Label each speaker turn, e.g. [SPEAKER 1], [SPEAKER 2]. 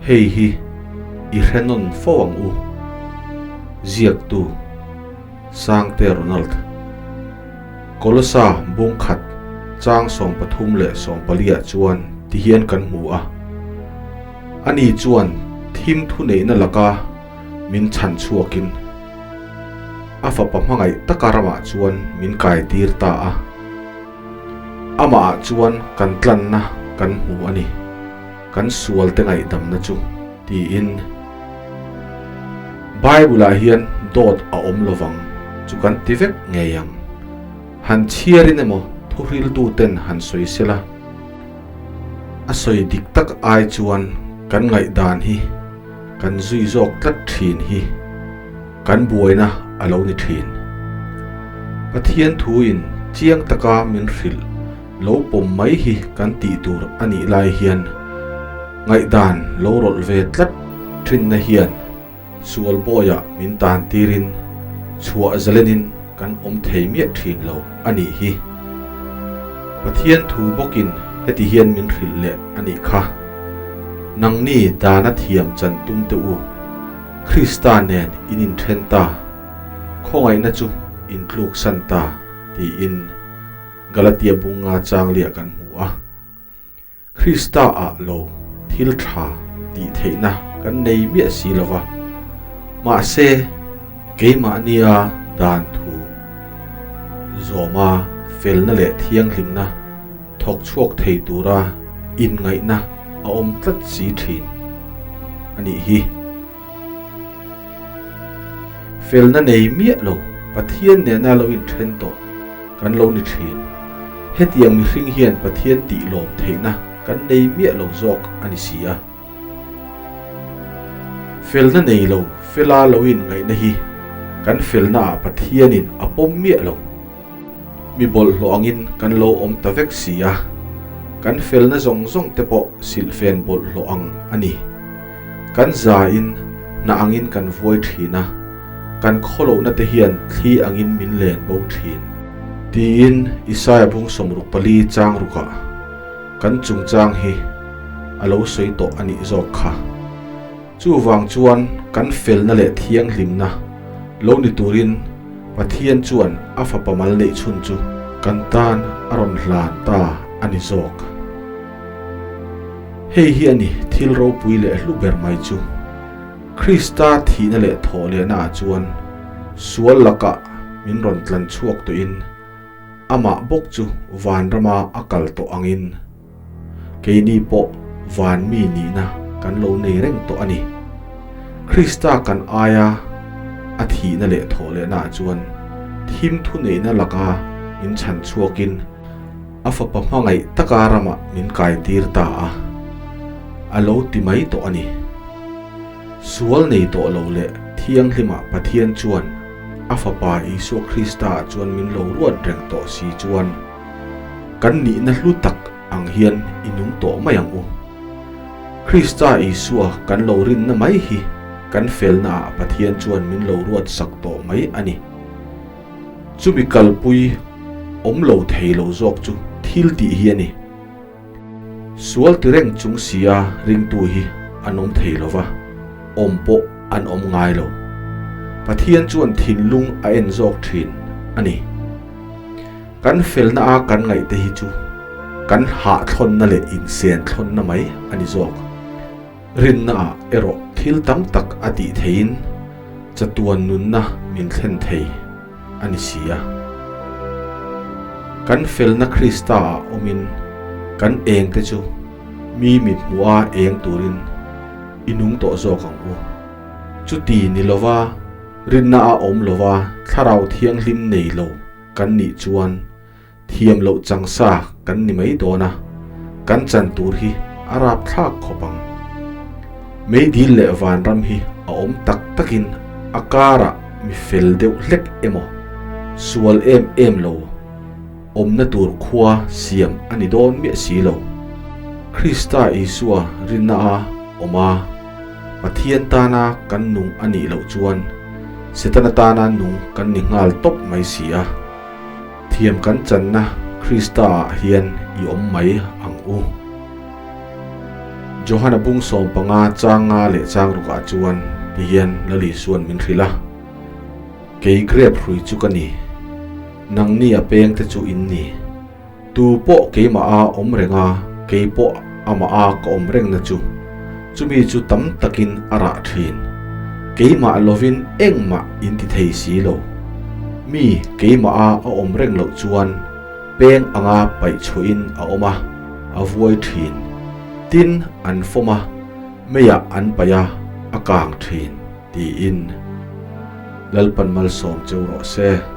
[SPEAKER 1] Hei hi i hre nawn fo ang u. Ziaktu, Sangte Ronald. Kolosa bung khat chang 33 leh 14 ah chuan tihian kan hmu a. Ani chuan thim thuneihna laka min chhan chhuakin a fapa hmangaih taka ramah chuan min kaitir ta a. Amahah chuan kan tlanna kan hmu a ni, kan sualte ngaihdamna chu, tiin. Bible-ah hian dawt a awm lovang chu kan ti vek ngei ang. Han chhiarin emaw thuhriltuten han sawi sela, a sawi dik tak ai chuan kan ngaihdan hi kan zui zawk tlat thin hi kan buaina a lo ni thin. Pathian thuin chiang taka min hrilh lo pawm mai hi kan tih tur a nih lai hian ngaihdan lo rawlh ve tlat thinna hian sual bawiah min tan tirin chhuah zalenin kan awm thei miah thin lo a nih hi. Pathian thu bawkin heti hian min hrilh leh a nih kha. Nangni dana thiam chan tum teh u. Krista nen in inthen ta, khawngaihna chu in tluksan ta tiin Galatia bunga changliah kan hmu a. Krista ah lo thil tha tih theihna kan nei miah si lo va, mahse keimahnia dan thu zawma felna leh thianghlimna thawk chhuak thei tura inngaihna a awm tlat si thin a nih hi. Felna nei miah lo, Pathian nena lo inthen tawh kan lo ni thin. Hetiang mihring hian Pathian tih lawm theihna kan nei miah lo zawk a ni si a. Felna nei lo, fela lo inngaihna hi kan felnaah Pathianin a pawm miah lo. Mi bawlhhlawh angin kan lo awm ta vek si a, kan felna zawng zawng te pawh silhfen bawlhhlawh ang a ni. Kan zain hna angin kan vuai thin a, kan khawlohna te hian thli angin min len bo thin. Tiin Isaia bung 64 chang rukah kan chungchang hi a lo sawi tawh a nih zawk kha. Chuvang chuan kan felna leh thianghlimna lo ni turin Pathian chuan a fapa mal neih chhun chu kan tan a rawn hlan ta a ni zawk. Hei hi a ni thil ropui leh hlu ber mai chu. Krista thihna leh thawhlehna ah chuan sual lakah min rawn tlan chhuak tawhin amah bawk chu vanrama a kal tawh angin Keini pawh van mi nihna kan lo nei reng tawh a ni. Krista kan aia a thihna leh thawhlehnaah chuan thim thuneihna laka min chhan chhuakin a fapa hmangaih taka ramah min kaitir ta a, a lo ti mai tawh a ni. Sual nei tawh lo leh thianghlimah Pathian chuan a fapa Isua Kristaah chuan min lo ruat reng tawh si chuan, Kan nihna hlu tak ang hian i nung tawh mai ang u. Krista Isua kan lo rinna mai hi kan felnaah Pathian chuan min lo ruat sak tawh mai a ni. Chumi kalpui awm lo thei lo zawk chu thil tih hi a ni. Sual ti reng chung sia ringtu hi an awm thei lo va, awm pawh an awm ngai lo. Pathian chuan thinlung a en zawk thin a ni. Kan felna a kan ngaih te hi chu kan hahthlawnna leh insen thlawnna mai a ni zawk. Rinna ah erawh thil tam tak a tih theihin chatuan nunna min thlen thei a ni si a. Kan felna Krista ah awmin kan eng te chu mi mithmuh a eng turin i nung tawh zawk ang u. Chuti ni lova rinna a awm lova thlarau thianghlim nei lo kan nih chuan thiam loh chang sa kan ni mai dawn a, kan chan tur hi a rapthlak khawp ang. Meidil leh vanram hi a awm tak takin a karah mi fel deuh hlek emaw, sual em em lo awmna tur khua siam a ni dawn miah si lo. Krista Isua rinna a awm a. Pathian tana kan nung a nih loh chuan Setana tana nung kan ni nghal tawp mai si a. Thiam kan channa Krista-ah hian i awm mai ang u. Johana bung 15 chang nga leh chang rukah chuan tihian Lal Isua'n min hrilh a, Kei grep hrui chu ka ni, nangni a pengte chu in ni. Tu pawh keimah a awm reng a, kei pawh amah a ka awm rengna chu, chumi chu tam takin a rah thin. Keimah lovin engmah in ti thei si lo. Mi keimah a a awm reng loh chuan peng anga paih chhuahin a awm a, a vuai thin. Tin, an fawm a, meiah an paih a, a kang thin, tiin Lalpan malsawm cheu rawh se.